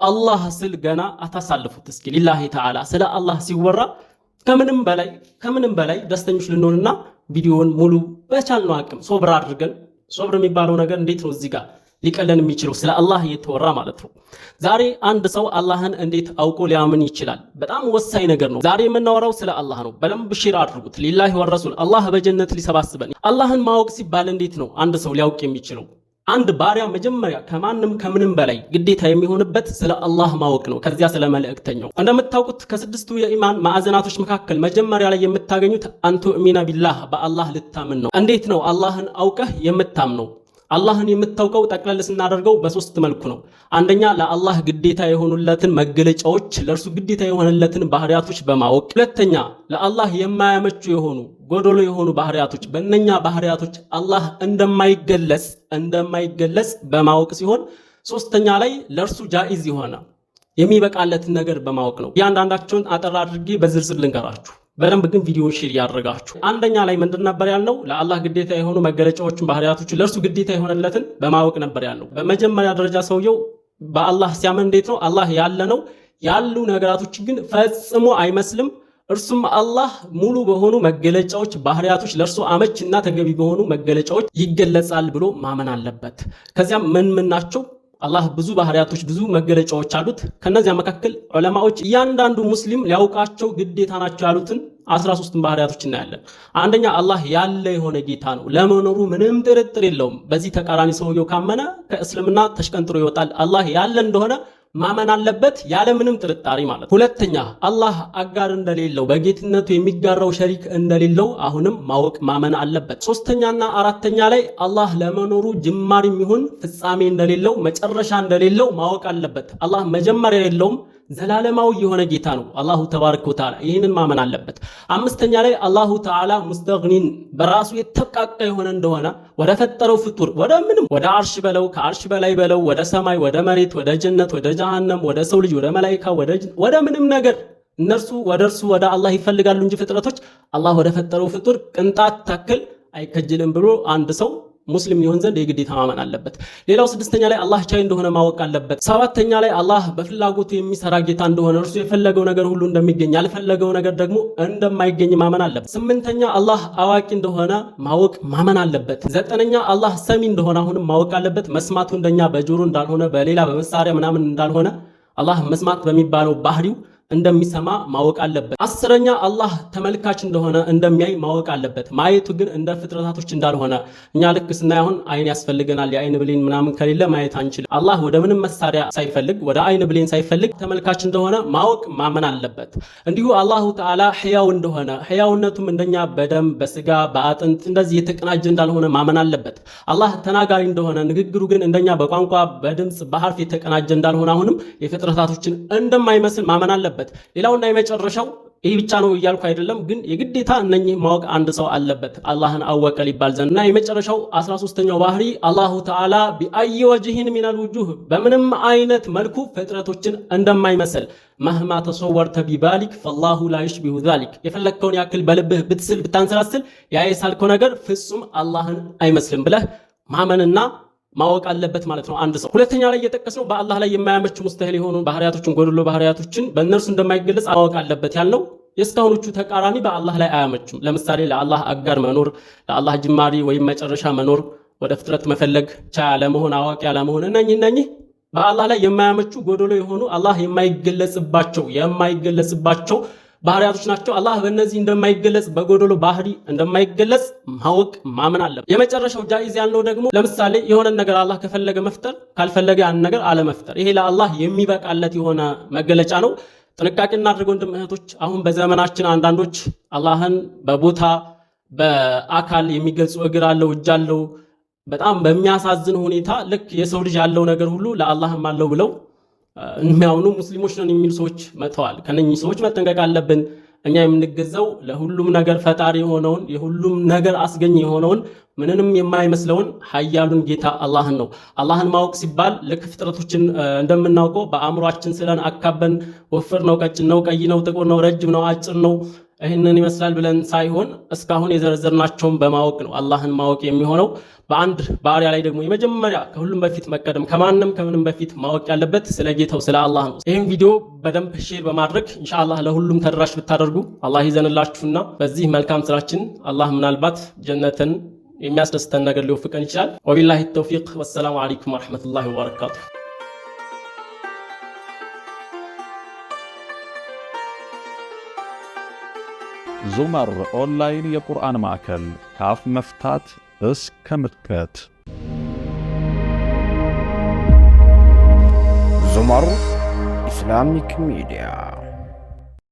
አላህ ስል ገና አታሳልፉት። እስኪ ሊላሂ ተዓላ ስለ አላህ ሲወራ ከምንም በላይ ከምንም በላይ ደስተኞች ልንሆንና ቪዲዮውን ሙሉ በቻልነው አቅም ሶብር አድርገን፣ ሶብር የሚባለው ነገር እንዴት ነው እዚህ ጋር ሊቀለን የሚችለው? ስለ አላህ እየተወራ ማለት ነው። ዛሬ አንድ ሰው አላህን እንዴት አውቆ ሊያምን ይችላል? በጣም ወሳኝ ነገር ነው። ዛሬ የምናወራው ስለ አላህ ነው። በደንብ share አድርጉት። ሊላሂ ወረሱል አላህ በጀነት ሊሰባስበን። አላህን ማወቅ ሲባል እንዴት ነው አንድ ሰው ሊያውቅ የሚችለው? አንድ ባሪያ መጀመሪያ ከማንም ከምንም በላይ ግዴታ የሚሆንበት ስለ አላህ ማወቅ ነው። ከዚያ ስለ መልእክተኛው። እንደምታውቁት ከስድስቱ የኢማን ማዕዘናቶች መካከል መጀመሪያ ላይ የምታገኙት أن تؤمن بالله፣ በአላህ ልታምን ነው። እንዴት ነው አላህን አውቀህ የምታምነው? አላህን የምታውቀው ጠቅለል ስናደርገው በሶስት መልኩ ነው። አንደኛ ለአላህ ግዴታ የሆኑለትን መገለጫዎች፣ ለእርሱ ግዴታ የሆነለትን ባህሪያቶች በማወቅ፣ ሁለተኛ ለአላህ የማያመቹ የሆኑ ጎደሎ የሆኑ ባህሪያቶች፣ በእነኛ ባህሪያቶች አላህ እንደማይገለጽ በማወቅ ሲሆን፣ ሶስተኛ ላይ ለእርሱ ጃኢዝ የሆነ የሚበቃለትን ነገር በማወቅ ነው። እያንዳንዳቸውን አጠር አድርጌ በዝርዝር ልንገራችሁ። በደንብ ግን ቪዲዮ share ያደርጋችሁ። አንደኛ ላይ ምንድን ነበር ያልነው? ለአላህ ግዴታ የሆኑ መገለጫዎችን፣ ባህሪያቶችን፣ ለእርሱ ግዴታ የሆነለትን በማወቅ ነበር ያልነው። በመጀመሪያ ደረጃ ሰውየው በአላህ ሲያምን እንዴት ነው? አላህ ያለ ነው። ያሉ ነገራቶችን ግን ፈጽሞ አይመስልም። እርሱም አላህ ሙሉ በሆኑ መገለጫዎች፣ ባህሪያቶች፣ ለእርሱ አመች እና ተገቢ በሆኑ መገለጫዎች ይገለጻል ብሎ ማመን አለበት። ከዚያም ምን ምን ናቸው? አላህ ብዙ ባህሪያቶች፣ ብዙ መገለጫዎች አሉት። ከነዚያ መካከል ዑለማዎች እያንዳንዱ ሙስሊም ሊያውቃቸው ግዴታ ናቸው ያሉትን 13 ባህሪያቶች እናያለን። አንደኛ አላህ ያለ የሆነ ጌታ ነው። ለመኖሩ ምንም ጥርጥር የለውም። በዚህ ተቃራኒ ሰውየው ካመነ ከእስልምና ተሽቀንጥሮ ይወጣል። አላህ ያለ እንደሆነ ማመን አለበት ያለ ምንም ጥርጣሬ ማለት። ሁለተኛ አላህ አጋር እንደሌለው፣ በጌትነቱ የሚጋራው ሸሪክ እንደሌለው አሁንም ማወቅ ማመን አለበት። ሶስተኛና አራተኛ ላይ አላህ ለመኖሩ ጅማሬም ይሁን ፍጻሜ እንደሌለው፣ መጨረሻ እንደሌለው ማወቅ አለበት። አላህ መጀመሪያ የለውም፣ ዘላለማዊ የሆነ ጌታ ነው አላሁ ተባረከ ወተዓላ። ይህንን ማመን አለበት። አምስተኛ ላይ አላሁ ተዓላ ሙስተግኒን፣ በራሱ የተብቃቃ የሆነ እንደሆነ፣ ወደ ፈጠረው ፍጡር ወደ ምንም፣ ወደ አርሽ በለው፣ ከአርሽ በላይ በለው፣ ወደ ሰማይ፣ ወደ መሬት፣ ወደ ጀነት፣ ወደ ጀሃነም፣ ወደ ሰው ልጅ፣ ወደ መላኢካ፣ ወደ ምንም ነገር፣ እነርሱ ወደ እርሱ ወደ አላህ ይፈልጋሉ እንጂ ፍጥረቶች አላህ ወደ ፈጠረው ፍጡር ቅንጣት ታክል አይከጅልም ብሎ አንድ ሰው ሙስሊም ሊሆን ዘንድ የግዴታ ማመን አለበት። ሌላው ስድስተኛ ላይ አላህ ቻይ እንደሆነ ማወቅ አለበት። ሰባተኛ ላይ አላህ በፍላጎቱ የሚሰራ ጌታ እንደሆነ፣ እርሱ የፈለገው ነገር ሁሉ እንደሚገኝ፣ ያልፈለገው ነገር ደግሞ እንደማይገኝ ማመን አለበት። ስምንተኛ አላህ አዋቂ እንደሆነ ማወቅ ማመን አለበት። ዘጠነኛ አላህ ሰሚ እንደሆነ አሁንም ማወቅ አለበት። መስማቱ እንደኛ በጆሮ እንዳልሆነ፣ በሌላ በመሳሪያ ምናምን እንዳልሆነ፣ አላህ መስማት በሚባለው ባህሪው እንደሚሰማ ማወቅ አለበት። 10ኛ አላህ ተመልካች እንደሆነ፣ እንደሚያይ ማወቅ አለበት። ማየቱ ግን እንደ ፍጥረታቶች እንዳልሆነ፣ እኛ ልክ ስናይ አሁን አይን ያስፈልገናል። የአይን ብሌን ምናምን ከሌለ ማየት አንችልም። አላህ ወደ ምንም መሳሪያ ሳይፈልግ፣ ወደ አይን ብሌን ሳይፈልግ ተመልካች እንደሆነ ማወቅ ማመን አለበት። እንዲሁ አላሁ ተዓላ ሕያው እንደሆነ፣ ሕያውነቱም እንደኛ በደም፣ በስጋ፣ በአጥንት እንደዚህ የተቀናጀ እንዳልሆነ ማመን አለበት። አላህ ተናጋሪ እንደሆነ፣ ንግግሩ ግን እንደኛ በቋንቋ፣ በድምፅ፣ በሐርፍ የተቀናጀ እንዳልሆነ፣ አሁንም የፍጥረታቶችን እንደማይመስል ማመን አለበት። ሌላውና የመጨረሻው፣ ይህ ብቻ ነው እያልኩ አይደለም፣ ግን የግዴታ እነኚህ ማወቅ አንድ ሰው አለበት አላህን አወቀ ሊባል ዘንድ። እና የመጨረሻው 13ኛው ባህሪ አላሁ ተዓላ بأي وجه من الوجوه በምንም አይነት መልኩ ፍጥረቶችን እንደማይመስል፣ مهما تصورت ببالك فالله لا يشبه ذلك፣ የፈለግከውን ያክል በልብህ ብትስል ብታንሰላስል ያ የሳልከው ነገር ፍጹም አላህን አይመስልም ብለህ ማመንና ማወቅ አለበት ማለት ነው አንድ ሰው። ሁለተኛ ላይ እየጠቀስነው በአላህ ላይ የማያመቹ ሙስተሂል የሆኑ ባህሪያቶችን፣ ጎደሎ ባህሪያቶችን፣ በእነርሱ እንደማይገለጽ ማወቅ አለበት ያልነው የእስካሁኖቹ ተቃራኒ በአላህ ላይ አያመቹም። ለምሳሌ ለአላህ አጋር መኖር፣ ለአላህ ጅማሪ ወይም መጨረሻ መኖር፣ ወደ ፍጥረት መፈለግ፣ ቻይ አለመሆን፣ አዋቂ አለመሆን፣ እነኚህ በአላህ ላይ የማያመቹ ጎደሎ የሆኑ አላህ የማይገለጽባቸው ባህሪያቶች ናቸው። አላህ በእነዚህ እንደማይገለጽ፣ በጎደሎ ባህሪ እንደማይገለጽ ማወቅ ማመን አለበት። የመጨረሻው ጃኢዝ ያልነው ደግሞ ለምሳሌ የሆነን ነገር አላህ ከፈለገ መፍጠር፣ ካልፈለገ ያን ነገር አለመፍጠር። ይሄ ለአላህ የሚበቃለት የሆነ መገለጫ ነው። ጥንቃቄ እናድርግ ወንድም እህቶች። አሁን በዘመናችን አንዳንዶች አላህን በቦታ፣ በአካል የሚገልጹ፣ እግር አለው፣ እጅ አለው፣ በጣም በሚያሳዝን ሁኔታ ልክ የሰው ልጅ ያለው ነገር ሁሉ ለአላህም አለው ብለው የሚያምኑ ሙስሊሞች ነን የሚሉ ሰዎች መጥተዋል። ከነኚህ ሰዎች መጠንቀቅ አለብን። እኛ የምንገዛው ለሁሉም ነገር ፈጣሪ የሆነውን፣ የሁሉም ነገር አስገኝ የሆነውን፣ ምንንም የማይመስለውን ሀያሉን ጌታ አላህን ነው። አላህን ማወቅ ሲባል ልክ ፍጥረቶችን እንደምናውቀው በአእምሯችን ስለን አካበን ወፍር ነው፣ ቀጭን ነው፣ ቀይ ነው፣ ጥቁር ነው፣ ረጅም ነው፣ አጭር ነው፣ ይህንን ይመስላል ብለን ሳይሆን እስካሁን የዘረዘርናቸውን በማወቅ ነው አላህን ማወቅ የሚሆነው። በአንድ ባሪያ ላይ ደግሞ የመጀመሪያ ከሁሉም በፊት መቀደም ከማንም ከምንም በፊት ማወቅ ያለበት ስለ ጌታው ስለ አላህ ነው። ይህን ቪዲዮ በደንብ share በማድረግ ኢንሻአላህ ለሁሉም ተደራሽ ብታደርጉ አላህ ይዘንላችሁና በዚህ መልካም ስራችን አላህ ምናልባት ጀነትን የሚያስደስተን ነገር ሊወፍቀን ይችላል። ወቢላሂ ተውፊቅ፣ ወሰላሙ አለይኩም ወረሕመቱላሂ ወበረካቱ። ዙመር ኦንላይን የቁርአን ማዕከል፣ ከአፍ መፍታት እስከ ምጥቀት። ዙመር Islamic Media.